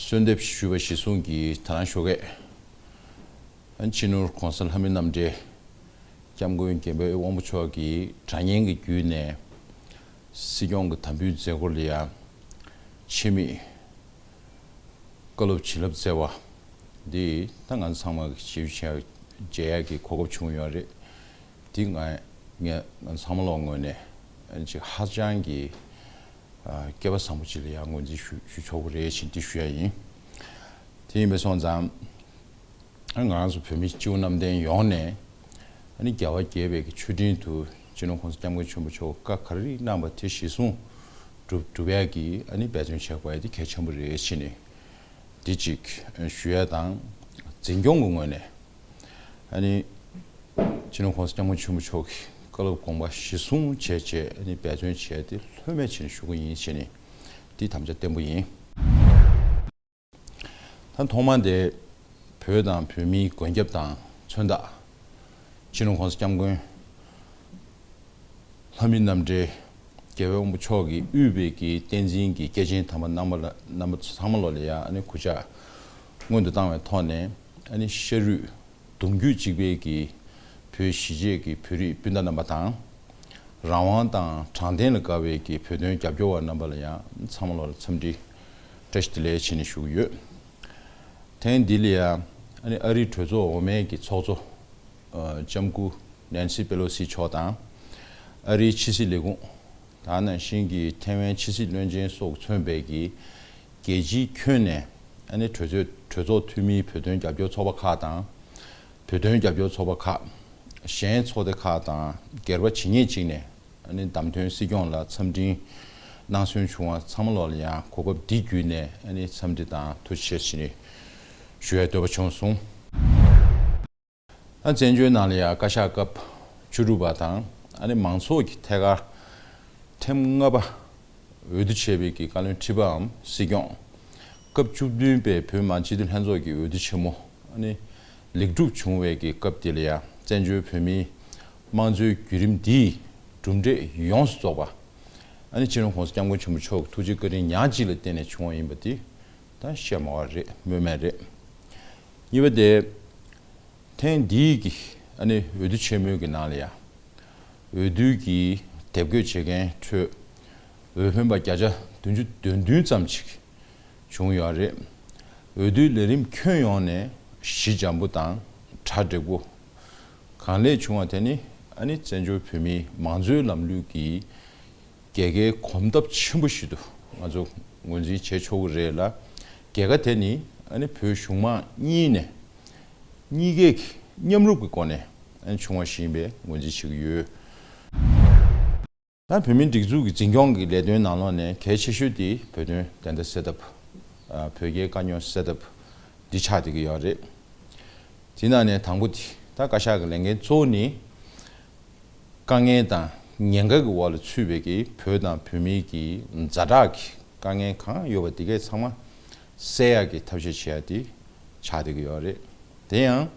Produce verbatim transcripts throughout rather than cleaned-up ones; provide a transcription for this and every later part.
གསོལ་འདེབས་ཞུས་པ་གཞིར་བཟུང་གིས་ད་རང་ཞོགས་ཀས། སྤྱི་ནོར་༸གོང་ས་ལྷ་མི་རྣམ་འདྲེན་༸སྐྱབས་མགོན་རྒན་པའི་དབང་པོ་མཆོག་གིས་དྲ་བརྙན་གྱི་བརྒྱུད་ནས་སྲིད་སྐྱོང་གི་དམ་འབུལ་མཛད་སྒོ་ལ་ཡང་ཆེད་དམིགས་བཀའ་སློབ་བྱིན་རླབས་སྩལ་བ་འདི་ད་ང་ཚོ་ཚང་མ་གི་ཞིབ་ཆ་མཇལ་ཡག་གི་གོ་སྐབས་བྱུང་ཡོད་རེད། འདི་ང་ངས་ང་ཚང་མ་ལོག་ངོས་ནས་ཅིག་ཧ་ཅང་གི་སྐལ་བ་བཟང་པོ་ཅིག་ལ་ཡང་ངོས་འཛིན་ཞུ་ཞུ་ཆོག་གི་རེད་ཅེས་འདི་ཞུ་ཡ་ཡིན། དེ་ཡིན་པ་སོང་ཙང་ང་རང་ཚོ་བོད་མི་སྤྱི་བོ་གནམ་བསྟན་ཡོངས་ནས་ཨ་ནི་རྒྱལ་བ་དགྱེས་པའི་གི་མཆོད་སྤྲིན་དུ་སྤྱི་ནོར་༸གོང་ས་༸སྐྱབས་མགོན་ཆེན་པོ་མཆོག་བཀའ་ག་རེ་གནང་བ་དེ་གཞིར་བཟུང་སྒྲུབ་སྒྲུབ་ཡ་གི་ཨ་ནི་འབད་བརྩོན་བྱེད་དགོས་ཡ་དེ་གལ་ཆེན་པོ་རེད་ཅེས་ནས་འདི་གཅིག་ཞུ་ཡ་དང་། འཛིན་སྐྱོང་གི་ངོས་ནས་ཨ་ནི་སྤྱི་ནོར་༸གོང་ས་༸སྐྱབས་མགོན་ཆེན་པོ་མཆོག་གི་བཀའ་སློབ་དགོངས་པ་གཞིར་བཟུང་བྱས་བྱས་ཨ་ནི་འབད་བརྩོན་བྱས་ཏེ་ལྷོད་མེད་བྱས་ནས་ཞུ་གི་ཡིན་ཞེས་ནས་འདི་དམ་བཅའ་བརྟན་པོ་ཡིན། ད་ཐོག་མ་དེ་བོད་དང་བོད་མིའི་མགོན་སྐྱབས་དང་མཚོན་རྟགས་སྤྱི་ནོར་༸གོང་ས་༸སྐྱབས་མགོན་ལྷ་མི་རྣམ་འདྲེན་རྒྱལ་བའི་དབང་པོ་མཆོག་གིས་དབུས་པའི་གི་བསྟན་འཛིན་གྱི་སྐྱེས་ཆེན་དམ་པ་རྣམ་པ་ལ་རྣམ་པ་ཚང་མ་ལོ་ལ་ཡ་ཨ་ནི་གུས་ཕྱག་སྔོན་དུ་བཏང་བའི་ཐོག་ནས་ཨ་ནི་ཤ་རུས་གདུང་རྒྱུད་གཅིག་པའི་གི་བོད་གཞིས་བྱེས་ཀྱི་བོད་རིགས་སྤུན་ཟླ་རྣམ་པ་དང་། རང་དབང་དང་དྲང་བདེན་ལ་དགའ་བའི་གི་བོད་དོན་རྒྱབ་སྐྱོར་བ་རྣམ་པ་ལ་ཡང་ཚང་མ་ལོ་ལ་འཚམས་འདྲི་བཀྲ་ཤིས་བདེ་ལེགས་བྱས་ནས་ཞུ་གི་ཡོད། ཐེངས་འདི་ལ་ཡང་ཨ་ནི་ཨ་རིའི་གྲོས་ཚོགས་འོག་མའི་གི་ཚོགས་གཙོ་ལྕམ་སྐུ་ནན་སི་པེ་ལོ་སི་མཆོག་དང་། ཨ་རིའི་ཕྱི་སྲིད་ལས་ཁུངས་དེ་ནང་བཞིན་གྱི་ཐའེ་ཝན་ཕྱི་སྲིད་བློན་ཆེན་སོགས་མཚོན་པའི་གི་རྒྱལ་སྤྱིའི་ཁྱོན་ནས་ཨ་ནི་གྲོས་ཚོགས་གྲོས་ཚོགས་འཐུས་མིའི་བོད་དོན་རྒྱབ་སྐྱོར་ཚོགས་པ་ཁག་དང་། བོད་དོན་རྒྱབ་སྐྱོར་ཚོགས་པ་ཁག་གཞན་ཚོགས་སྡེ་ཁག་དང་སྒེར་པ་ཇི་སྙེད་ཅིག་ནས་ཨ་ནི་བདམས་ཐོན་སྲིད་སྐྱོང་ལ་འཚམས་འཕྲིན་གནང་སོན་བྱུང་བ་ཚང་མ་ལོ་ལ་ཡང་གོ་སྐབས་འདི་བརྒྱུད་ནས་ཨ་ནི་འཚམས་འདྲི་དང་ཐུགས་རྗེ་ཆེ་ཞུ་ནས་ཞུ་ཡའི་འདོད་པ་བྱུང་སོང་། ཨ་བཙན་བྱོལ་ནང་ལ་ཡང་བཀའ་ཤག་སྐབས་བཅུ་དྲུག་པ་དང་ཨ་ནི་མང་ཚོགས་ཀྱི་ཐད་ཀར་ཐེངས་ལྔ་པ་འོས་བསྡུ་བྱས་པའི་གི་བཀའ་བློན་ཁྲི་པའམ་སྲིད་སྐྱོང་། སྐབས་བཅུ་བདུན་པའི་བོད་མང་སྤྱི་འཐུས་ལྷན་ཚོགས་ཀྱི་འོས་བསྡུ་ཆེན་མོ་ཨ་ནི་ལེགས་གྲུབ་བྱུང་བའི་གི་སྐབས་དེ་ལ་ཡང་བཙན་བྱོལ་བོད་མིའི་དམངས་གཙོའི་བརྒྱུད་རིམ་འདིའི་གྲུབ་འབྲས་ཡོངས་སུ་རྫོགས་པ་ཨ་ནི་སྤྱི་ནོར་༸གོང་ས་༸སྐྱབས་མགོན་ཆེན་པོ་མཆོག་གི་ཐུགས་རྗེ་བཀའ་དྲིན་ཉག་གཅིག་ལ་བརྟེན་ནས་བྱུང་བ་ཡིན་པ་དེ་ད་བཤད་མ་བ་རེད། སྨོས་མེད་རེད། གཉིས་པ་དེ། ཐེངས་འདིའི་གི་ཨ་ནི་འོས་བསྡུ་ཆེན་མོའི་གི་ནང་ལ་ཡང་། འོས་བསྡུ་གི་དེབ་འགོད་བྱེད་མཁན་ཁྲོད་འོས་འཕེན་པ་བརྒྱ་ཆ་བདུན་ཅུ་དོན་བདུན་ཙམ་ཅིག་བྱུང་ཡོད་རེད། འོས་བསྡུའི་ལས་རིམ་ཁྱོན་ཡོངས་ནས་གཞི་འཇམ་པོ་དང་གྲ་འགྲིག་པོ། གང་ལེགས་བྱུང་བ་དེ་ནི་ཨ་ནི་བཙན་བྱོལ་བོད་མིའི་མང་གཙོའི་ལམ་ལུགས་ཀྱི་རྒྱལ་ཁའི་གོམ་སྟབས་ཆེན་པོ་ཞིག་ཏུ་ང་ཚོ་ངོས་འཛིན་བྱེད་ཆོག་གི་རེད་ལ། རྒྱལ་ཁ་དེ་ནི་ཨ་ནི་བོད་གཞུང་མང་གཉིས་ནས་གཉིས་ཀའི་མཉམ་རུབ་ཀྱི་སྒོ་ནས་ཨ་ནི་བྱུང་བ་ཞིག་ཡིན་པའི་ངོས་འཛིན་བྱེད་ཀྱི་ཡོད། ད་བོད་མིའི་སྒྲིག་འཛུགས་ཀྱི་འཛིན་སྐྱོང་གི་ལས་དོན་ནང་ལོགས་ནས་གལ་ཆེ་ཤོས་དེ་བོད་དོན་བདེན་མཐའ་གསལ་ཐབས། བོད་རྒྱའི་དཀའ་རྙོག་སེལ་ཐབས་འདི་ཆགས་བསྡད་ཀྱི་ཡོད་རེད། དེ་ནང་ནས་དང་པོ་དེ་ད་བཀའ་ཤག་གི་ལས་འགན་གཙོ་བོ་ནི། དཀའ་ངལ་དང་ཉེན་ཁ་གི་འོག་ལ་ཚུད་པའི་གི་བོད་དང་བོད་མིའི་གི་ཛ་དྲག་གི་དཀའ་ངལ་གང་ཡོད་པ་དེ་གས་ཚང་མ་སེལ་ཡག་གི་ཐབས་ཤེས་བྱེད་ཡག་དེ་ཆགས་བསྡད་ཀྱི་ཡོད་རེད། དེ་ཡང་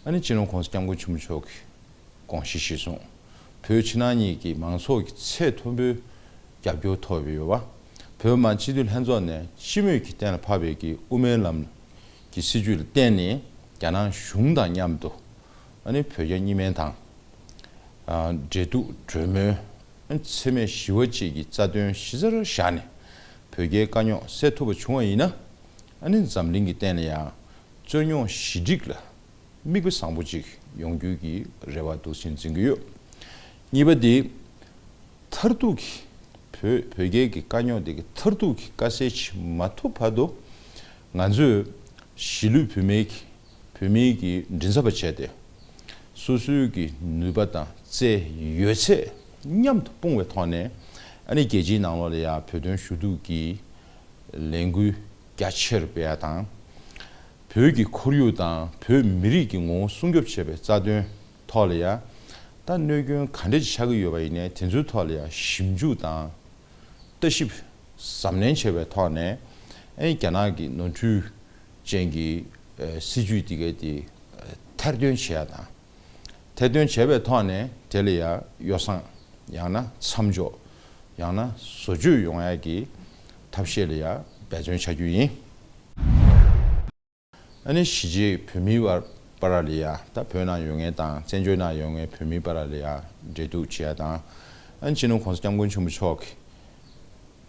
ཨ་ནི་སྤྱི་ནོར་༸གོང་ས་༸སྐྱབས་མགོན་ཆེན་པོ་མཆོག་གི་དགོངས་གཞི་གཞིར་བཟུང་། བོད་ཕྱི་ནང་གཉིས་ཀྱི་མང་ཚོགས་ཀྱི་ཚད་མཐོན་པོའི་རྒྱབ་སྐྱོར་ཐོབ་ཡོད་པ། བོད་མི་མང་སྤྱི་འཐུས་ལྷན་ཚོགས་ནས་སྤྱི་མོས་ཀྱི་གཏན་ལ་ཕབ་པའི་གི་དབུ་མའི་ལམ་གྱི་སྲིད་བྱུས་ལ་བརྟེན་ནས་རྒྱ་ནག་གཞུང་དང་མཉམ་དུ་ཨ་ནི་བོད་རྒྱ་གཉིས་སྨན་དང་། འབྲེལ་གཏུག་གྲོས་མོལ། འཚེ་མེད་ཞི་བ་བཅས་ཀྱི་རྩ་དོན་གཞི་རྩར་བཞག་ནས་བོད་རྒྱའི་དཀའ་རྙོག་སེལ་ཐུབ་པ་བྱུང་བ་ཡིན་ན། ཨ་ནི་འཛམ་གླིང་གི་སྟེང་ལ་ཡང་རྩོད་རྙོག་ཞི་འགྲིག་ལ་དམིགས་པ་བཟང་པོ་ཅིག་ཡོང་རྒྱུའི་གི་རེ་བ་འདུག་སེ་འཛིན་གྱི་ཡོད། གཉིས་པ་དེ། མཐར་ཐུག་གི་བོད་བོད་རྒྱའི་གི་དཀའ་རྙོག་དེ་གི་མཐར་ཐུག་གི་དཀའ་སེལ་བྱེད་མ་ཐུབ་བར་དུ་ང་ཚོས་གཞིས་ལུས་བོད་མིའི་གི་བོད་མིའི་གི་མགྲིན་ཚབ་པ་བྱས་ཏེ། སོ་སོའི་གི་ནུས་པ་དང་རྩལ་ཡོད་ཚད་མཉམ་དུ་སྤུངས་པའི་ཐོག་ནས་ཨ་ནི་རྒྱལ་སྤྱིའི་ནང་ལོགས་ལ་ཡང་བོད་དོན་ཞུ་གཏུག་གི་ལས་འགུལ་རྒྱ་ཆེར་སྤེལ་ཡ་དང་། བོད་ཀྱི་ཁོར་ཡུག་དང་བོད་མི་རིགས་ཀྱི་ངོ་བོ་སྲུང་སྐྱོབ་བྱེད་པའི་རྩ་དོན་ཐོག་ལ་ཡང་། ད་གནོད་སྐྱོན་ག་འདྲ་ཅིག་ཆགས་ཀྱི་ཡོད་པ་ཡིན་ནའི་དེ་ཚོའི་ཐོག་ལ་ཡང་ཞིབ་འཇུག་དང་། ལྟ་ཞིབ་གཟབ་ནན་བྱས་པའི་ཐོག་ནས་ཨེ་རྒྱ་ནག་གི་ནོར་འཁྲུལ་ཅན་གྱི་ཨེ་སྲིད་ཇུས་དེ་གའི་དེ་ཨེ་ཐེར་འདོན་བྱེད་ཡ་དང་། ཐེར་འདོན་བྱས་པའི་ཐོག་ནས་དེ་ལ་ཡང་ཡོ་བསྲང་ཡང་ན་མཚམས་འཇོག་ཡང་ན་བཟོ་བཅོས་ཡོང་ཡ་གི་ཐབས་ཤེས་ལ་ཡང་འབད་བརྩོན་བྱ་རྒྱུ་ཡིན། ཨ་ནི་གཞིས་བྱེས་བོད་མིའི་བར་བར་ལ་ཡ་ད་བོད་ནང་ཡོད་མཁན་དང་བཙན་བྱོལ་ནང་ཡོད་མཁན་བོད་མིའི་བར་ལ་ཡ་འབྲེལ་གཏུག་བྱེད་ཡ་དང་། ཨ་ནི་སྤྱི་ནོར་༸གོང་ས་༸སྐྱབས་མགོན་ཆེན་པོ་མཆོག་གིས་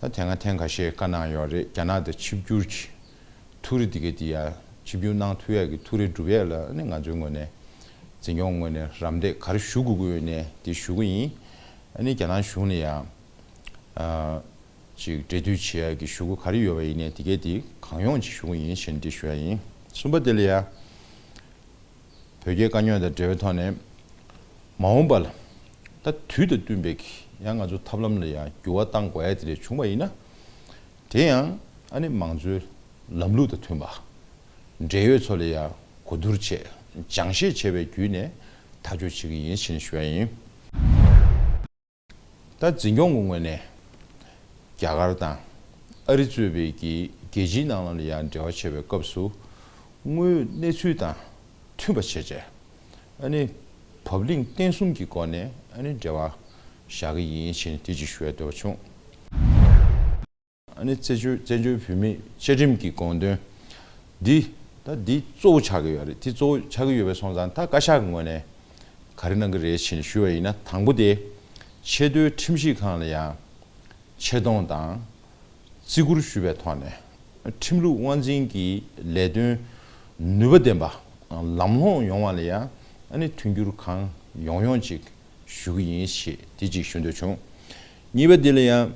ད་དེ་སྔ་ཐེངས་ཁ་ཤས་བཀའ་གནང་ཡོད་རེད། རྒྱ་ནག་དང་ཆིབས་བསྒྱུར་གྱི་ཐུགས་རེ་འདི་ག་དེ་ཡ་ཆིབས་བསྒྱུར་གནང་ཐུབ་ཡ་གི་ཐུགས་རེ་སྒྲུབ་ཡ་ལ་ཨ་ནི་ང་ཚོའི་ངོས་ནས་འཛིན་སྐྱོང་ངོས་ནས་རམ་འདེགས་ག་རེ་ཞུ་དགོས་ཀྱི་ཡོད་ནས་དེ་ཞུ་གི་ཡིན། ཨ་ནི་རྒྱ་ནག་གཞུང་ནས་ཡང་ཅིག་འབྲེལ་མཐུད་བྱེད་ཡ་གི་ཞུ་སྒོ་ག་རེ་ཡོད་པ་ཡིན་ནའི་དེ་གས་དེ་གང་ཡོང་ཅིག་ཞུ་གི་ཡིན་ཞེས་འདི་ཞུ་ཡ་ཡིན། གསུམ་པ་དེ་ལ་ཡ་བོད་རྒྱའི་དཀའ་རྙོག་དང་འབྲེལ་བའི་ཐོག་ནས་མ་འོངས་པ་ལ་ད་དུས་དང་བསྟུན་པའི་གི་ཡང་ང་ཚོ་ཐབས་ལམ་ལ་ཡང་འགྱུར་བ་གཏང་དགོས་ཡ་དེ་འདྲ་བྱུང་བ་ཡིན་ན། དེ་ཡང་ཨ་ནི་མང་གཙོའི་ལམ་ལུགས་དང་མཐུན་པ། འབྲེལ་ཡོད་ཚོ་ལ་ཡང་གོ་བསྡུར་བྱས་སྦྱང་བཤད་བྱས་པའི་བརྒྱུད་ནས་ཐག་གཅོད་བྱེད་ཀྱི་ཡིན་ཞེས་ཞུ་ཡ་ཡིན། ད་འཛིན་སྐྱོང་གི་ངོས་ནས་རྒྱ་གར་དང་ཨ་རི་གཙོས་པའི་གི་རྒྱལ་སྤྱིའི་ནང་ལ་ཡང་འབྲེལ་བ་བྱེད་པའི་སྐབས་སུ་དངོས་ཡོད་གནས་ཚུལ་དང་མཐུན་པ་བྱས་བྱས་ཨ་ནི་བབ་བརླིང་བརྟན་གསུམ་གྱི་སྒོ་ནས་ཨ་ནི་འབྲེལ་བ་བཞག་གི་ཡིན་ཞེས་དེ་ཅིག་ཞུ་ཡ་འདོད་པ་བྱུང་། ཨ་ནི་བཙན་བྱོལ་བཙན་བྱོལ་བོད་མིའི་བཅའ་ཁྲིམས་ཀྱི་དགོངས་དོན་འདི་ད་འདི་གཙོ་བོ་ཆགས་ཀྱི་ཡོད་རེད། འདི་གཙོ་བོ་ཆགས་ཀྱི་ཡོད་པའི་སོང་ཙང་ད་བཀའ་ཤག་གི་ངོས་ནས་ག་རེ་གནང་གི་རེད་ཞེས་ཞུ་བ་ཡིན་ན། དང་པོ་དེ་ཆེས་མཐོའི་ཁྲིམས་ཞིབ་ཁང་ལ་ཡང་ཆེ་མཐོང་དང་བརྩི་བཀུར་ཞུ་བའི་ཐོག་ནས་ཁྲིམས་ལུགས་དབང་འཛིན་གྱི་ལས་དོན་ནུས་པ་ལྡན་པ་ལམ་ལྷོང་ཡོང་བ་ལ་ཡང་ཨ་ནི་མཐུན་འགྱུར་གང་ཡོང་ཡོང་ཅིག་ཞུ་གི་ཡིན་ཞེས་དེ་ཅིག་ཞུ་འདོད་བྱུང་། གཉིས་པ་འདི་ལ་ཡང་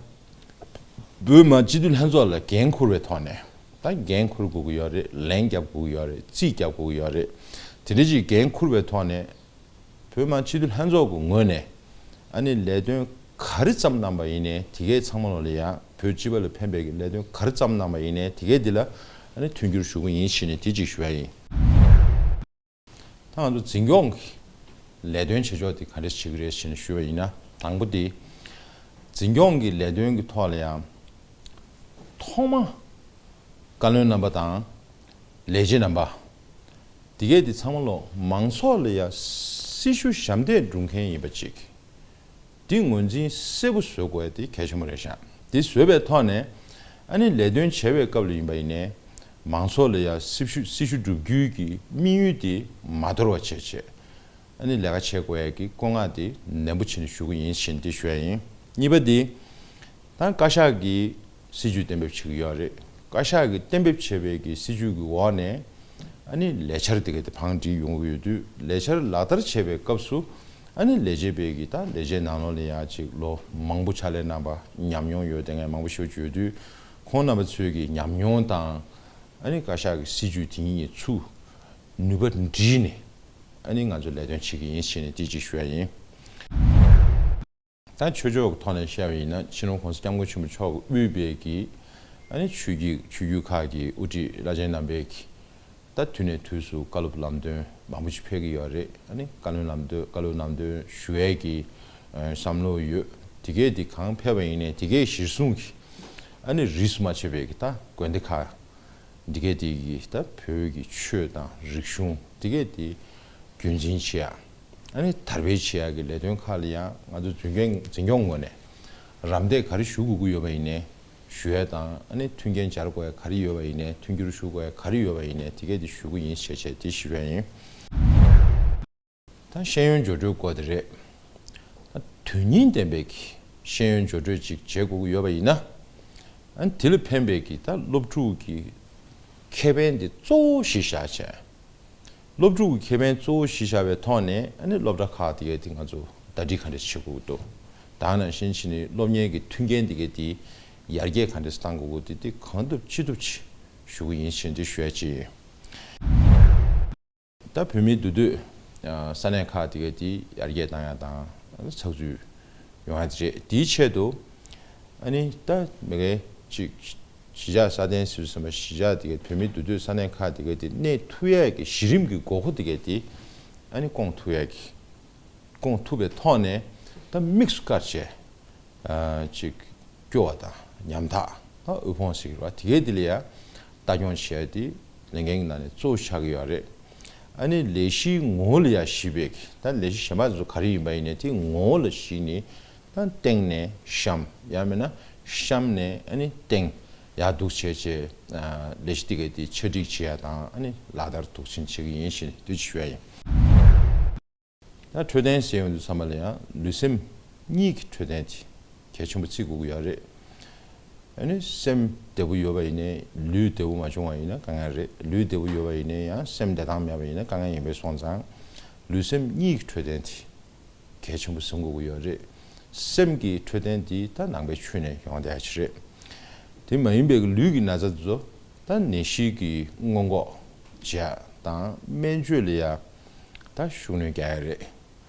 བོད་མི་སྤྱི་འཐུས་ལྷན་ཚོགས་ལ་འགན་འཁུར་བའི་ཐོག་ནས་ད་འགན་འཁུར་དགོས་ཀྱི་ཡོད་རེད། ལན་རྒྱབ་དགོས་ཀྱི་ཡོད་རེད། རྩིས་རྒྱབ་དགོས་ཀྱི་ཡོད་རེད། དེ་འདྲ་ཅིག་འགན་འཁུར་བའི་ཐོག་ནས་བོད་མི་སྤྱི་འཐུས་ལྷན་ཚོགས་ཀྱི་ངོས་ནས་ཨ་ནི་ལས་དོན་ག་རེ་བརྩམས་གནང་པ་ཡིན་ནའི་དེ་གའི་ཚང་མ་ལོ་ལ་ཡང་བོད་སྤྱི་པ་ལ་ཕན་པའི་གི་ལས་དོན་ག་རེ་བརྩམས་གནང་པ་ཡིན་ནའི་དེ་གའི་འདི་ལ་ཨ་ནི་མཐུན་འགྱུར་ཞུ་གི་ཡིན་ཞེས་ནས་དེ་ཅིག་ཞུ་ཡ་ཡིན། ད་ང་ཚོ་འཛིན་སྐྱོང་གི་ལས་དོན་བྱེད་ཕྱོགས་དེ་ག་འདྲ་བྱེད་ཀྱི་རེད་ཞེས་ཞུས་པ་ཡིན་ན། དང་པོ་དེ་འཛིན་སྐྱོང་གི་ལས་དོན་གྱི་ཐོག་ལ་ཡང་ཐོག་མ་བཀའ་བློན་རྣམ་པ་དང་ལས་བྱེད་རྣམ་པ་དེ་གས་དེ་ཚང་མ་ལོ་མང་ཚོགས་ལ་ཡང་སྲི་ཞུ་ཞབས་འདེགས་སྒྲུབ་མཁན་ཡིན་པ་ཅིག་འདི་ངོས་འཛིན་གསལ་པོ་བཟོ་དགོས་དེ་གལ་ཆེན་པོ་རེད་ཤག་འདི་བཟོས་པའི་ཐོག་ནས་ཨ་ནི་ལས་དོན་བྱེད་པའི་སྐབས་ལ་ཡིན་པ་ཡིན་ནའི་མང་ཚོགས་ལ་ཡང་སྲི་ཞུ་སྲི་ཞུ་སྒྲུབ་རྒྱུའི་གི་དམིགས་ཡུལ་དེ་མ་དོར་བ་བྱས་བྱས་ཨ་ནི་ལས་ཀ་བྱེད་དགོས་ཡ་གི་བཀོད་མངགས་དེ་ནན་པོ་བྱས་ནས་ཞུ་གི་ཡིན་ཞེས་འདི་ཞུ་ཡ་ཡིན། གཉིས་པ་དེ་ད་བཀའ་ཤག་གི་སྲིད་ཇུས་གཏན་འབེབས་བྱེད་ཀྱི་ཡོད་རེད། བཀའ་ཤག་གིས་གཏན་འབེབས་བྱས་པའི་གི་སྲིད་ཇུས་ཀྱི་འོག་ནས་ཨ་ནི་ལས་འཆར་དེ་ག་དེ་བང་སྒྲིག་ཡོང་གི་ཡོད་དུས་ལས་འཆར་ལག་བསྟར་བྱེད་པའི་སྐབས་སུ་ཨ་ནི་ལས་བྱེད་པའི་གི་ད་ལས་བྱེད་ནང་ལོགས་ལ་ཡང་ཅིག་ལོ་མང་པོ་ཕྱག་ལས་གནང་པ་ཉམས་མྱོང་ཡོད་དེ་ངས་མང་པོ་ཞིག་བརྗོད་དུས་ཁོང་རྣམ་པ་ཚོའི་གི་ཉམས་མྱོང་དང་ཨ་ནི་བཀའ་ཤག་གི་སྲིད་ཇུས་དེ་གཉིས་ཚུར་ནུས་པ་འདྲིས་ནས་ཨ་ནི་ང་ཚོ་ལས་དོན་བྱེད་ཀྱི་ཡིན་ཞེས་ནས་དེ་ཅིག་ཞུ་ཡ་ཡིན། ད་ཆོས་ཕྱོགས་ཀྱི་ཐོག་ནས་བཤད་པ་ཡིན་ན་སྤྱི་ནོར་༸གོང་ས་༸སྐྱབས་མགོན་ཆེན་པོ་མཆོག་གིས་དབུས་པའི་གི་ཨ་ནི་ཆོས་བརྒྱུད་ཆོས་བརྒྱུད་ཁག་གི་དབུ་ཁྲིད་བླ་ཆེན་རྣམ་པས་གི་ད་དུས་ནས་དུས་སུ་བཀའ་སློབ་ལམ་སྟོན་མང་པོ་ཞིག་ཕེབས་ཀྱི་ཡོད་རེད། ཨ་ནི་བཀའ་བློན་ལམ་སྟོན་བཀའ་སློབ་ལམ་སྟོན་ཞུ་ཡས་ཀྱི་ཨ་བསམ་བློ་ཡོད། དེ་གས་དེ་གང་ཕེབས་པ་ཡིན་ནའི་དེ་གས་གཞིར་བཟུང་གི་ཨ་ནི་རིས་སུ་མ་ཆད་པའི་གི་ད་དགོན་སྡེ་ཁག་འདི་གས་དེ་གི་ད་བོད་ཀྱི་ཆོས་དང་རིག་གཞུང་འདི་གས་དེ་རྒྱུན་འཛིན་བྱེད་ཡ། ཨ་ནི་དར་སྤེལ་བྱེད་ཡ་གི་ལས་དོན་ཁག་ལ་ཡང་ང་ཚོ་འཛིན་སྐྱོང་འཛིན་སྐྱོང་ངོས་ནས་རམ་འདེགས་ག་རེ་ཞུ་དགོས་ཀྱི་ཡོད་པ་ཡིན་ནའི་ཞུ་ཡ་དང་ཨ་ནི་མཐུན་རྐྱེན་སྦྱར་དགོས་ཡ་ག་རེ་ཡོད་པ་ཡིན་ནའི་མཐུན་འགྱུར་ཞུ་དགོས་ཡ་ག་རེ་ཡོད་པ་ཡིན་ནའི་དེ་གས་དེ་ཞུ་གི་ཡིན་ཞེས་བྱས་དེ་ཞུ་ཡ་ཡིན། ད་ཤེས་ཡོན་སྦྱོར་སྤྲོད་སྐོར་དེ་རེད། ད་དོན་སྙིང་ལྡན་པའི་གི་ཤེས་ཡོན་སྦྱོར་སྤྲོད་ཅིག་བྱེད་དགོས་ཀྱི་ཡོད་པ་ཡིན་ན། ཨ་ནི་དེ་ལ་ཕན་པའི་གི་ད་སློབ་ཕྲུག་གི་ཁེ་ཕན་དེ་གཙོ་བོ་གཞི་བཞག་བྱས། སློབ་ཕྲུག་གི་ཁེ་ཕན་གཙོ་བོ་གཞི་བཞག་པའི་ཐོག་ནས་ཨ་ནི་སློབ་གྲྭ་ཁག་དེ་གས་དེ་ང་ཚོ་ཟླ་སྒྲིལ་ག་འདྲ་བྱེད་དགོས་ཀྱི་འདུག་ད་ནང་བཞིན་བྱས་ནས་སློབ་གཉེར་གྱི་མཐུན་རྐྱེན་དེ་གས་དེ་ཡར་རྒྱས་ག་འདྲ་བཏང་དགོས་ཀྱི་དེ་དེ་གང་ཐུབ་ཅི་ཐུབ་ཅིག་ཞུ་གི་ཡིན་ཞེས་འདི་ཞུ་ཡ་ཅིག་ཡིན། ད་བོད་མིའི་འདུས་སྡོད་ས་གནས་ཁག་དེ་གས་དེ་ཡར་རྒྱས་བཏང་ཡ་དང་ཚགས་ཚུད་ཡོང་ཡ་དེ་རེད། དེའི་ཆེད་དུ་ཨ་ནི་ད་མི་གའི་ཅིག་གཞིས་ཆགས་སྲ་བརྟན་ཟེར་བསམ་པ་གཞིས་ཆགས་དེ་གས་བོད་མིའི་འདུས་སྡོད་ས་གནས་ཁག་དེ་གས་དེ་གནས་ཐུབ་ཡ་གི་གཞི་རིམ་གྱི་དགོས་མཁོ་དེ་གས་དེ་ཨ་ནི་སྐོང་ཐུབ་ཡ་གི་སྐོང་ཐུབ་པའི་ཐོག་ནས་ད་དམིགས་སུ་བཀར་བྱས། ཅིག་སྐྱོ་བ་དང་ཉམ་ཐག་དབུལ་ཕོངས་ཟེར་གྱི་རེད་བ། དེ་གའི་དེ་ལ་ཡ་ལྟ་སྐྱོང་བྱས་ཏེ་ལས་འགན་གྱི་ནང་ནས་གཙོ་བོ་ཆགས་ཀྱི་ཡོད་རེད། ཨ་ནི་ལས་གཞིའི་ངོ་བོ་ལ་ཡ་གཞིགས་པའི་ད་ལས་གཞི་གཞན་པ་ཚོ་ག་རེ་ཡིན་པ་ཡིན་ནའི་དེ་ངོ་བོ་ལ་གཞིགས་ནས་ད་སྟེང་ནས་གཤམ་ཡང་མིན་ན་གཤམ་ནས་ཨ་ནི་སྟེང་ ཡག་སྡུག་བྱས་བྱས་ལས་གཞི་དེ་ག་དེ་ཆ་སྒྲིག་བྱེད་ཡ་དང་ཨ་ནི་ལག་བསྟར་དུ་ཕྱིན་བྱེད་ཀྱི་ཡིན་ཞེས་འདུག་ཅེས་ཞུ་ཡ་ཡིན། ད་འཕྲོད་བསྟེན་ཟེར་ཡོང་དུས་ཚང་མ་ལ་ཡང་ལུས་སེམས་གཉིས་ཀྱི་འཕྲོད་བསྟེན་དེ་གལ་ཆེན་པོ་བརྩི་དགོས་ཀྱི་ཡོད་རེད། ཨ་ནི་སེམས་བདེ་པོ་ཡོད་པ་ཡིན་ནའི་ལུས་བདེ་པོ་མ་བྱུང་བ་ཡིན་ན་དཀའ་ངལ་རེད། ལུས་བདེ་པོ་ཡོད་པ་ཡིན་ནའི་ཡང་སེམས་བདེ་ཐང་མེད་པ་ཡིན་ན་དཀའ་ངལ་ཡིན་པས་སོང་ཙང་ལུས་སེམས་གཉིས་ཀྱི་འཕྲོད་བསྟེན་དེ་གལ་ཆེན་པོ་བཟུང་དགོས་ཀྱི་ཡོད་རེད། སེམས་ཀྱི་འཕྲོད་བསྟེན་འདི་ད་ནང་པའི་ཆོས་ནས་ཡོང་བསྡད་ཡ་ཅིག་རེད། དེ་མ་ཡིན་པའི་ལུས་ཀྱི་ན་ཚ་འདི་ཚོ་ད་ནད་གཞི་གི་སྔོན་འགོག་བྱེད་ཡ་དང་སྨན་བཅོས་ལ་ཡ་ད་ཤུགས་སྣོན་རྒྱག་ཡ་རེད།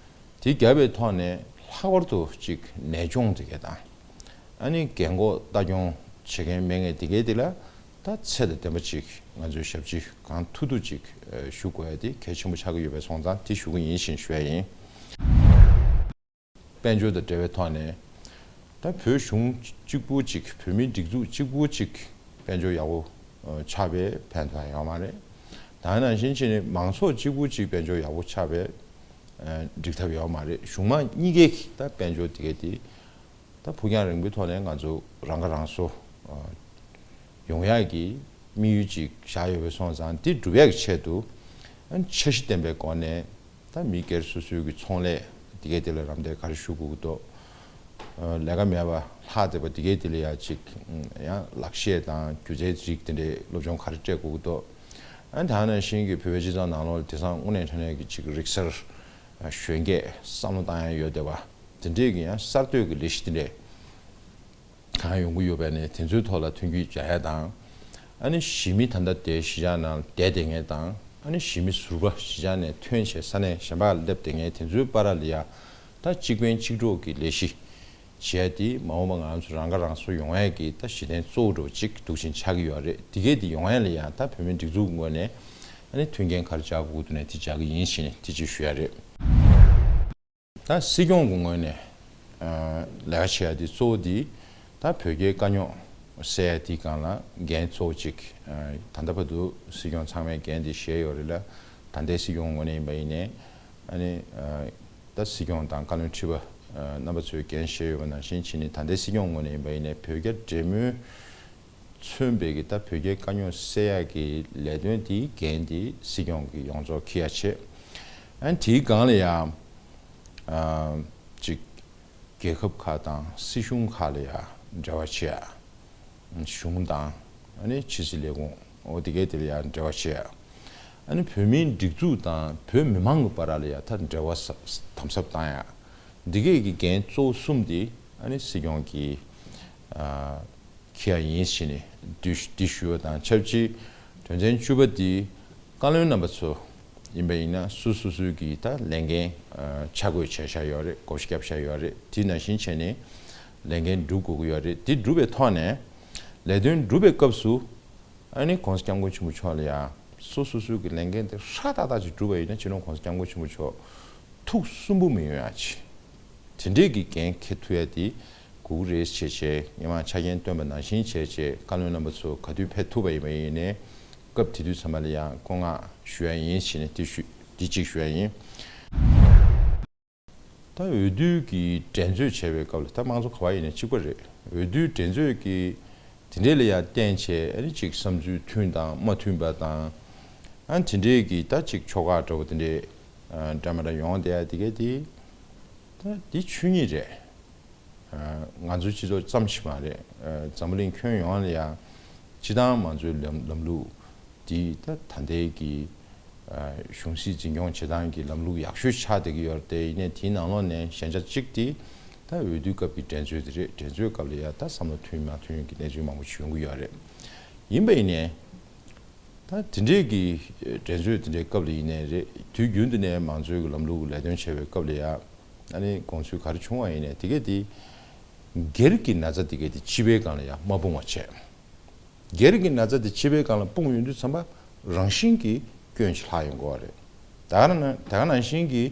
དེ་བརྒྱབ་པའི་ཐོག་ནས་ལྷག་པར་དུ་ཅིག་ནད་གཅོང་དེ་གས་དང་ཨ་ནི་རྒན་འཁོགས་ལྟ་སྐྱོང་བྱེད་མཁན་མེད་མཁན་དེ་གས་དེ་ལ་ད་ཚད་དང་ལྡན་པ་ཅིག་ང་ཚོའི་ཞབས་ཕྱི་གང་ཐུབ་ཐུབ་ཅིག་ཞུ་དགོས་ཡ་དེ་གལ་ཆེན་པོ་ཆགས་ཀྱི་ཡོད་པས་སོང་ཙང་དེ་ཞུ་གི་ཡིན་ཞེས་ཞུ་ཡ་ཡིན། དཔལ་འབྱོར་དང་འབྲེལ་བའི་ཐོག་ནས་ད་བོད་གཞུང་གཅིག་པུ་གཅིག་བོད་མིའི་སྒྲིག་འཛུགས་གཅིག་པུ་གཅིག་དཔལ་འབྱོར་ཡག་པོ་ཆགས་པའི་ཕན་ཐོགས་ཡོད་མ་རེད། ད་ནང་བཞིན་བྱས་ནས་མང་ཚོགས་གཅིག་པུ་གཅིག་དཔལ་འབྱོར་ཡག་པོ་ཆགས་པའི་འགྲིག་ཐབས་ཡོད་མ་རེད། གཞུང་མང་གཉིས་ཀའི་ད་དཔལ་འབྱོར་དེ་གས་དེ་ད་ཕུགས་རྒྱང་རིང་པོའི་ཐོག་ནས་ང་ཚོ་རང་ཁ་རང་གསོ་ཡོང་ཡག་གི་དམིགས་ཡུལ་ཅིག་བཞག་ཡོད་པས་སོང་ཙང་དེ་སྒྲུབ་ཡག་གི་ཆེད་དུ་འཆར་གཞི་ལྡན་པའི་སྒོ་ནས། ད་མི་སྒེར་སོ་སོའི་གི་ཚོང་ལས་དེ་གའི་དེ་ལ་རམ་འདེགས་ག་རེ་ཞུ་དགོས་ཀྱི་འདུག་ལས་ཀ་མེད་པ་ལྷག་བསྡད་པ་དེ་གའི་དེ་ལ་ཡ་ཅིག་ཡང་ལག་ཤེས་དང་སྒྱུ་རྩལ་རིགས་དེ་འདྲའི་སློབ་སྦྱོང་ག་རེ་སྤྲད་དགོས་ཀྱི་འདུག་ཨ་ནི་ད་ནང་བཞིན་གྱི་བོད་པའི་སྤྱི་ཚོགས་ནང་ལོགས་ལ་དེང་སང་དངོས་གནས་དྲང་གནས་ཀྱི་ཅིག་རིག་གསར་གཞོན་སྐྱེས་བསམ་བློ་བཏང་ཡ་ཡོད་བསྡད་པ་དེ་འདྲས་ཀྱི་ཡང་གསར་གཏོད་ཀྱི་ལས་གཞི་དེ་འདྲས། གང་ཡོང་གི་ཡོད་པས་ནས་དེ་ཚོའི་ཐོག་ལ་མཐུན་འགྱུར་བྱ་ཡ་དང་། ཨ་ནི་གཞིས་མི་ད་ལྟ་དེ་གཞིས་ཆགས་ནང་བསྡད་བསྡད་མཁན་དང་ཨ་ནི་གཞིས་མི་ཟུར་པ་གཞིས་ཆགས་ནས་ཐོན་བྱས་ས་གནས་གཞན་པར་སླེབས་བསྡད་མཁན་དེ་ཚོའི་བར་ལ་ཡ་ད་གཅིག་ཕན་གཅིག་གྲོགས་ཀྱི་ལས་གཞི་བྱས་ཏེ་མ་འོངས་པ་ང་ཚོ་རང་ཁ་རང་གསོ་ཡོང་ཡས་ཀྱི་ད་གཞི་རྟེན་གཙོ་བོ་འདྲ་བོ་གཅིག་འདུག་བཞིན་ཆགས་ཀྱི་ཡོད་རེད། དེ་གས་དེ་ཡོང་ཡས་ལ་ཡ་ད་བོད་མིའི་སྒྲིག་འཛུགས་ངོས་ནས་ཨ་ནི་མཐུན་རྐྱེན་ག་རེ་སྦྱར་དགོས་འདུག་ནས་དེ་སྦྱར་གི་ཡིན་ཞེས་ནས་དེ་གཅིག་ཞུ་ཡ་རེད། ད་སྲིད་སྐྱོང་གི་ངོས་ནས་ལས་ཀ་བྱེད་ཡ་དེ་གཙོ་བོ་དེ་ད་བོད་རྒྱའི་དཀའ་རྙོག་སེལ་ཡ་དེའི་སྒང་ལ་འགན་གཙོ་བོ་གཅིག་ད་ལྟ་བར་དུ་སྲིད་སྐྱོང་ཚང་མས་འགན་དེ་བཞེས་ཡོད་རེད་ལ། ད་ལྟའི་སྲིད་སྐྱོང་ངོས་ནས་ཡིན་པ་ཡིན་ནའི་ཨ་ནི་ད་སྲིད་སྐྱོང་དང་བཀའ་བློན་ཁྲི་པ་རྣམ་པ་ཚོས་འགན་བཞེས་ཡོད་པ་ནང་བཞིན་བྱས་ནས་ད་ལྟའི་སྲིད་སྐྱོང་ངོས་ནས་ཡིན་པ་ཡིན་ནའི་བོད་རྒྱ་འབྲེལ་མོལ་མཚོན་པའི་གི་ད་བོད་རྒྱའི་དཀའ་རྙོག་སེལ་ཡག་གི་ལས་དོན་དེའི་འགན་དེ་སྲིད་སྐྱོང་གི་ཡོངས་རྫོགས་འཁྱེར་ཡ་བྱས། ཨ་ནི་དེའི་སྒང་ལ་ཡང་ཅིག་རྒྱལ་ཁབ་ཁག་དང་སྲིད་གཞུང་ཁག་ལ་ཡང་འབྲེལ་བ་བྱེད་ཡ། གཞུང་དང་ཨ་ནི་ཕྱི་སྲིད་ལས་ཁུངས་འོ་དེ་གའི་དེ་ལ་ཡང་འབྲེལ་བ་བྱེད་ཡ། ཨ་ནི་བོད་མིའི་སྒྲིག་འཛུགས་དང་བོད་མི་མང་གི་བར་ལ་ཡང་ད་འབྲེལ་བ་ཟབ་དམ་ཟབ་བཏང་ཡ། འདི་གའི་གི་འགན་གཙོ་བོ་གསུམ་དེ་ཨ་ནི་སྲིད་སྐྱོང་གིས་འཁྱེར་ཡ་ཡིན་ཞེས་ནས་འདི་ཞུ་བ་དང་ཆབས་ཅིག་དོན་ཚན་བཅུ་པ་འདི་བཀའ་བློན་རྣམ་པ་ཚོ་ཡིན་པ་ཡིན་ན་སུ་སུ་སུའི་གི་ད་ལས་འགན་ཆ་བགོས་བྱས་བཞག་ཡོད་རེད། བགོ་བཤའ་བརྒྱབ་བཞག་ཡོད་རེད། དེ་ནང་བཞིན་བྱས་ནས་ལས་འགན་སྒྲུབ་དགོས་ཀྱི་ཡོད་རེད། དེ་སྒྲུབ་པའི་ཐོག་ནས་ལས་དོན་སྒྲུབ་པའི་སྐབས་སུ། ཨ་ནི་༸གོང་ས་༸སྐྱབས་མགོན་ཆེན་པོ་མཆོག་ལ་ཡང་སོ་སོ་སོའི་གི་ལས་འགན་དེ་ཧྲ་ཏག་ཏག་ཅིག་བསྒྲུབས་པ་ཡིན་ན་སྤྱི་ནོར་༸གོང་ས་༸སྐྱབས་མགོན་ཆེན་པོ་མཆོག་ཐུགས་སུན་པོ་མི་ཡོང་ཡ་ཅིག་དེ་འདྲས་ཀྱི་འགན་འཁྱེར་ཐུབ་ཡ་དེ་དགོས་ཀྱི་རེད་བྱས་བྱས། སྔོན་མ་ཆ་རྐྱེན་བཏོན་པ་ནང་བཞིན་བྱས་བྱས་བཀའ་བློན་རྣམ་པ་ཚོ་ག་དུས་ཕེབས་ཐུབ་པ་ཡིན་པ་ཡིན་ནའི་སྐབས་དེ་དུས་ཚང་མ་ལ་ཡང་བཀའ་མངགས་ཞུ་ཡ་ཡིན་ཞེས་ནས་དེ་ཞུ་དེ་གཅིག་ཞུ་ཡ་ཡིན། ད་འོས་བསྡུ་གི་འགྲན་རྩོད་བྱས་པའི་སྐབས་ལ་ད་དམངས་གཙོ་ག་པར་ཡིན་ནའི་གཅིག་པ་རེད། འོས་བསྡུའི་འགྲན་རྩོད་ཀྱི་དེ་འདྲས་ལ་ཡང་བརྟེན་བྱས་ཨ་ནི་གཅིག་བསམ་ཚུལ་མཐུན་དང་མ་མཐུན་པ་དང་། ཨ་ནི་དེ་འདྲས་ཀྱི་ད་གཅིག་ཕྱོགས་ཁག་འདྲ་བོ་དེ་འདྲས་འདྲ་མི་འདྲ་ཡོང་བསྡད་ཡ་དེ་གས་དེ་ད་འདི་ཆོས་ཉིད་རེད། ང་ཚོའི་སྤྱི་ཚོགས་ཙམ་ཞིག་མ་རེད། འཛམ་བུ་གླིང་ཁྱོན་ཡོངས་ལ་ཡང་སྤྱི་བཏང་མང་གཙོའི་ལམ་ལམ་ལུགས་འདི་ད་ད་ལྟའི་གི་གཞུང་སྲིད་འཛིན་སྐྱོང་བྱེད་སྟངས་ཀྱི་ལམ་ལུགས་ཡག་ཤོས་ཆགས་བསྡད་ཀྱི་ཡོད་རེད་དེ། ཡིན་ནའི་དེའི་ནང་ལོགས་ནས་ཞན་ཆ་གཅིག་དེ་ད་འོས་བསྡུའི་སྐབས་ཀྱི་འགྲན་རྩོད་དེ་རེད། འགྲན་རྩོད་སྐབས་ལ་ཡང་ད་བསམ་བློ་མཐུན་མ་མཐུན་གྱི་གནས་ཚུལ་མང་པོ་བྱུང་གི་ཡོད་རེད། ཡིན་པ་ཡིན་ནའི། ད་དེ་འདྲའི་གི་འགྲན་རྩོད་དེ་འདྲའི་སྐབས་ལ་ཡིན་ནའི་རེད། དུས་རྒྱུན་དུ་ནས་མང་གཙོའི་གི་ལམ་ལུགས་ཀྱི་ལས་དོན་བྱས་པའི་སྐབས་ལ་ཡ་ཨ་ནི་དགོངས་ཚུལ་ག་རེ་བྱུང་བ་ཡིན་ནའི་དེ་གས་དེ་སྒེར་གྱི་ན་ཚ་དེ་གས་དེ་སྤྱི་པའི་སྒང་ལ་ཡ་མ་སྤུངས་པ་བྱས། སྒེར་གྱི་ན་ཚ་དེ་སྤྱི་པའི་སྒང་ལ་སྤུངས་ཡོང་དུས་ཙམ་པ་རང་བཞིན་གྱིས་སྐྱོན་ཞིག་ལྷག་ཡོང་གི་ཡོད་རེད། ད་ག་ན་ད་ག་ནང་བཞིན་གྱི་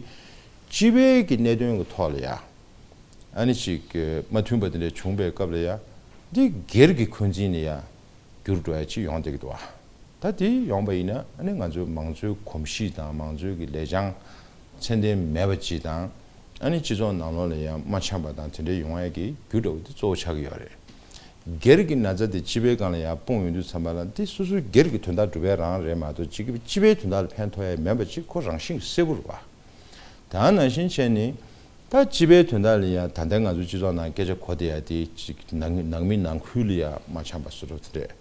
སྤྱི་པའི་གི་གནད་དོན་གྱི་ཐོག་ལ་ཡ་ཨ་ནི་ཅིག་མ་མཐུན་པ་དེ་འདྲ་བྱུང་པའི་སྐབས་ལ་ཡ་འདི་སྒེར་གྱི་འཁོན་འཛིན་ལ་ཡ་འགྱུར་འགྲོ་ཡ་ཅིག་ཡོང་བསྡད་ཀྱི་འདུག་བ། ད་དེ་ཡོང་པ་ཡིན་ན་ཨ་ནི་ང་ཚོའི་མང་གཙོའི་གོམས་གཤིས་དང་མང་གཙོའི་གི་ལེགས་བྱང་ཚད་ལྡན་མེད་པ་ཅིག་དང་། ཨ་ནི་སྤྱི་ཚོགས་ནང་ལོགས་ལ་ཡང་མ་འཆམ་པ་དང་དེ་འདྲ་ཡོང་ཡ་གི་རྒྱུ་འདྲ་བོ་དེ་གཙོ་བོ་ཆགས་ཀྱི་ཡོད་རེད། སྒེར་གྱི་ན་ཚ་དེ་སྤྱི་པའི་སྒང་ལ་ཡང་སྤུངས་ཡོང་དུས་ཙམ་པ་ལ་འདི་སོ་སོའི་སྒེར་གྱི་དོན་དག་སྒྲུབ་པའི་རང་རེད་མ་གཏོགས་སྤྱི་སྤྱི་པའི་དོན་དག་ལ་ཕན་ཐོགས་ཡ་མེད་པ་ཅིག་ཁོ་རང་བཞིན་གྱིས་གསལ་པོ་རེད་བ། ད་ནང་བཞིན་བྱས་ནི། ད་སྤྱི་པའི་དོན་དག་ལ་ཡང་ད་ལྟའི་ང་ཚོའི་སྤྱི་ཚོགས་ནང་སྐད་ཆ་གོ་བསྡད་ཡ་དེ་ཅིག་ནང་ནང་མི་ནང་ཁུལ་ལ་ཡང་མ་འཆམ་པ་བཟོ་འདྲ་དེ་འདྲས།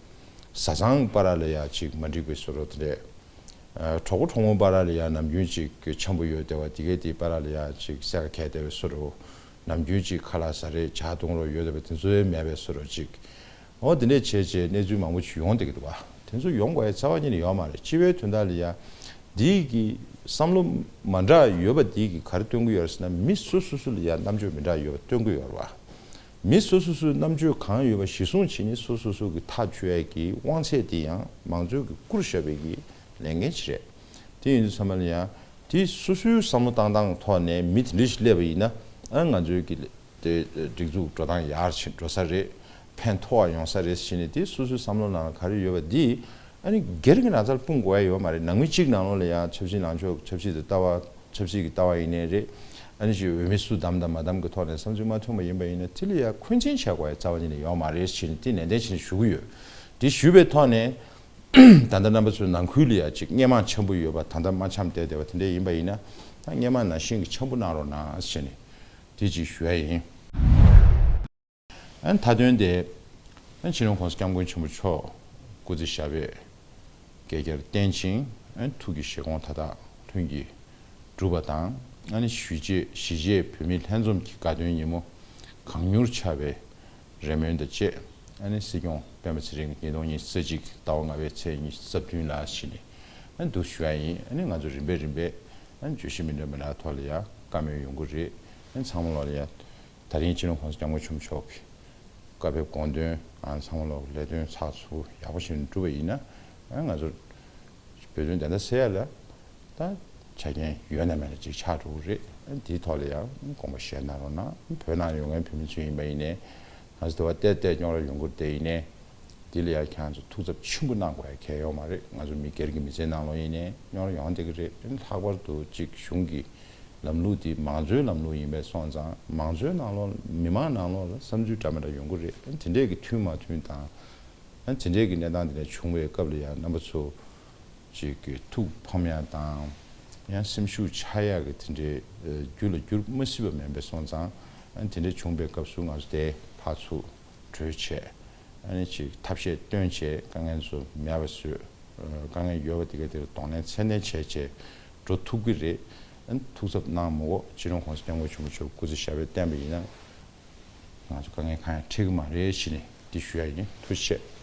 བཟའ་ཚང་བར་ལ་ཡང་ཅིག་མ་འགྲིག་པའི་བཟོ་འདྲ་དེ་འདྲས། ཨ། གྲོགས་པོ་གྲོགས་མོ་བར་ལ་ཡང་ནམ་རྒྱུན་ཅིག་འཆམ་པོ་ཡོད་བསྡད་པ་དེ་གའི་དེ་བར་ལ་ཡང་ཅིག་སེ་ག་གས་བསྡད་པའི་བཟོ་འདྲ། ནམ་རྒྱུན་ཅིག་ཁ་ལག་ཟ་རེས་ཇ་འཐུང་རོགས་ཡོད་བསྡད་པ་དེ་ཚོ་ཡང་མེད་པའི་བཟོ་འདྲ་ཅིག་འོ་དེ་འདྲས་བྱས་བྱས་གནས་ཚུལ་མང་པོ་ཞིག་ཡོང་བསྡད་ཀྱི་འདུག་བ། དེ་ཚོ་ཡོང་དགོས་ཡ་རྩ་བ་ཉིད་ནས་ཡོད་མ་རེད། སྤྱི་པའི་དོན་དག་ལ་ཡ། འདི་གི་བསམ་བློ་མ་འདྲ་ཡོད་པ་འདི་གི་ག་རེ་སྟོན་གྱི་ཡོད་རེད་ཟེར་ན་མི་སོ་སོ་སོ་ལ་ཡ་རྣམ་དཔྱོད་མི་འདྲ་ཡོད་པ་སྟོན་གྱི་ཡོད་རེད་བ། མི་སོ་སོ་སོའི་རྣམ་དཔྱོད་གང་ཡོད་པ་གཞིར་བཟུང་བྱས་ནས་སོ་སོ་སོ་གི་ཐག་གཅོད་ཡ་གི་དབང་ཚད་དེ་ཡང་མང་གཙོའི་གི་བསྐུར་བཞག་པའི་གི་ལས་འགན་ཅིག་རེད། དེ་ཡིན་དུས་ཚང་མ་ལ་ཡང་དེ་སོ་སོའི་བསམ་བློ་བཏང་སྟངས་ཐོག་ནས་མི་དེ་འདྲ་ཞིག་སླེབས་པ་ཡིན་ན་ཨ་ང་ཚོའི་གི་དེ་སྒྲིག་འཛུགས་འགྲོ་སྟངས་ཡར་ཕྱིན་འགྲོ་ས་རེད། ཕན་ཐོགས་ཡོང་ས་རེད་ཟེར་ནས་དེ་སོ་སོའི་བསམ་བློ་ནང་ལ་ག་རེ་ཡོད་པ་འདི་ཨ་ནི་སྒེར་གྱི་ན་ཚ་ལ་སྤུངས་དགོས་ཡ་ཡོད་མ་རེད། ནང་མི་གཅིག་ནང་ལོགས་ལ་ཡང་ཆབ་སྲིད་ལངས་ཕྱོགས་ཆབ་སྲིད་དེ་ལྟ་བ་ཆབ་སྲིད་ཀྱི་ལྟ་བ་ཡིན་ནའི་རེད། ཨ་ནི་ཅིག་འོས་མི་སུ་བདམས་དང་མ་བདམས་ཀྱི་ཐོག་ནས་བསམ་ཚུལ་མ་མཐུན་པ་ཡིན་པ་ཡིན་ན་དེ་ལ་ཡང་འཁོན་འཛིན་བྱ་དགོས་ཡ་རྩ་བ་ཉིད་ནས་ཡོད་མ་རེད་ཟེར་ནས་དེ་ནན་ཏན་བྱས་ནས་ཞུ་གི་ཡོད། དེ་ཞུས་པའི་ཐོག་ནས། ད་ལྟ་རྣམ་པ་ཚོའི་ནང་ཁུལ་ལ་ཡ་ཅིག་སྔོན་མ་འཆམ་པོ་ཡོད་པ་ད་ལྟ་མ་འཆམ་བསྡད་བསྡད་པ་དེ་འདྲ་ཡིན་པ་ཡིན་ན་ད་སྔོན་མ་ནང་བཞིན་གྱི་འཆམ་པོ་གནང་རོགས་གནང་ཟེར་ནས་དེ་ཅིག་ཞུ་ཡ་ཡིན། ཨ་ནི་མཐའ་དོན་དེ་ཨ་ནི་སྤྱི་ནོར་༸གོང་ས་༸སྐྱབས་མགོན་ཆེན་པོ་མཆོག་སྐུ་ཚེ་ཞབས་པད་བསྐལ་བརྒྱར་བརྟན་ཅིང་ཨ་ནི་ཐུགས་ཀྱི་བཞེད་དགོངས་མཐའ་དག་ལྷུན་གྱིས་གྲུབ་པ་དང་ཨ་ནི་གཞིས་བྱེས་གཞིས་བྱེས་བོད་མི་ལྷན་འཛོམས་ཀྱི་དགའ་སྟོན་ཉིན་མོ་གང་མྱུར་འཆར་བའི་རེ་སྨོན་དང་བཅས་ཨ་ནི་སྲིད་སྐྱོང་སྤེན་པ་ཚེ་རིང་ཉིས་སྟོང་ཉི་ཤུ་རྩ་གཅིག་ཟླ་བ་ལྔ་པའི་ཚེས་ཉི་ཤུ་རྩ་བདུན་ལ་ཕྱིན་ནས་ཨ་ནི་འདུག་ཞུ་ཡ་ཡིན། ཨ་ནི་ང་ཚོ་རིམ་པས་རིམ་པས་ཨ་ནི་བརྗོད་གཞི་མི་འདྲ་མི་འདྲ་ཐོག་ལ་ཡང་བཀའ་མོལ་ཡོང་གི་རེད། ཨ་ནི་ཚང་མ་ལོག་ལ་ཡང་ད་རིང་སྤྱི་ནོར་༸གོང་ས་༸སྐྱབས་མགོན་ཆེན་པོ་མཆོག་གི་བཀའ་ཕེབས་དགོངས་དོན་ཨ་ནི་ཚང་མ་ལོག་ལས་དོན་ཚགས་ཚུད་ཡག་པོ་ཞིག་འགྲུབ་པ་ཡིན་ན་ཨ་ནི་ང་ཚོ་བོད་དོན་བདེན་མཐའ་གསལ་ཡ་ལ་ད་ཆ་རྐྱེན་ཡོད་ན་མེད་ན་ཅིག་ཆགས་འགྲོ་གི་རེད། དེའི་ཐོག་ལ་ཡང་དགོངས་པ་བཞེས་གནང་རོགས་གནང་། བོད་ནང་ཡོད་མཁན་བོད་མི་ཚོ་ཡིན་པ་ཡིན་ནའི་ང་ཚོ་དེ་བ་བལྟས་བལྟས་རྙོག་དྲ་ཡོང་གི་རེད་དེ་ཡིན་ནའི་དེ་ལ་ཡང་ཁྱེད་རང་ཚོ་ཐུགས་འཚབ་ཆེན་པོ་གནང་དགོས་ཡ་གལ་ཡོད་མ་རེད། ང་ཚོ་མི་སྒེར་གྱི་མི་ཚེའི་ནང་ལོགས་ཡིན་ནའི་རྙོག་དྲ་ཡོང་བསྡད་ཀྱི་རེད། ལྷག་པར་དུ་ཅིག་གཞུང་གི་ལམ་ལུགས་དེ་མང་གཙོའི་ལམ་ལུགས་ཡིན་པས་སོང་ཙང་མང་གཙོའི་ནང་ལོགས་མི་མང་ནང་ལོགས་ལ་བསམ་ཚུལ་འདྲ་མི་འདྲ་ཡོང་གི་རེད། དེ་འདྲས་ཀྱི་མཐུན་མ་མཐུན་དང་། ཨ་དེ་འདྲས་ཀྱི་གནས་སྟངས་དེ་འདྲ་བྱུང་བའི་སྐབས་ལ་ཡང་རྣམ་པ་ཚོ་ཅིག་གི་ཐུགས་ཕམ་ཡ་དང་ཡང་སེམས་ཤུགས་ཆག་ཡ་གི་དེ་འདྲའི་རྒྱུ་ལ་འགྱུར་མ་སྲིད་པ་མིན་པས་སོང་ཙང་ཨ་དེ་འདྲས་བྱུང་བའི་སྐབས་སུ་ང་ཚོ་དེ་ཕར་ཚུར་གྲོས་བྱས་ཨ་ནི་ཅིག་ཐབས་ཤེས་བཏོན་བྱས་དཀའ་ངལ་ཚོ་མེད་པ་བཟོས། དཀའ་ངལ་ཡོད་པ་དེ་ག་དེ་ལ་གདོང་ལེན་ཚད་ལྡན་བྱས་བྱས་འགྲོ་ཐུབ་ཀྱི་རེད། ཨ་ནི་ཐུགས་འཚབ་གནང་མི་དགོས། སྤྱི་ནོར་༸གོང་ས་༸སྐྱབས་མགོན་ཆེན་པོ་མཆོག་སྐུ་ཚེ་ཞབས་པད་བརྟན་པ་ཡིན་ན། ང་ཚོ་དཀའ་ངལ་གང་ཡང་འཕྲད་ཀྱི་མ་རེད་ཞེས་ནས་འདི་ཞུ་ཡ་ཡིན། ཐུགས་རྗེ་ཆེ།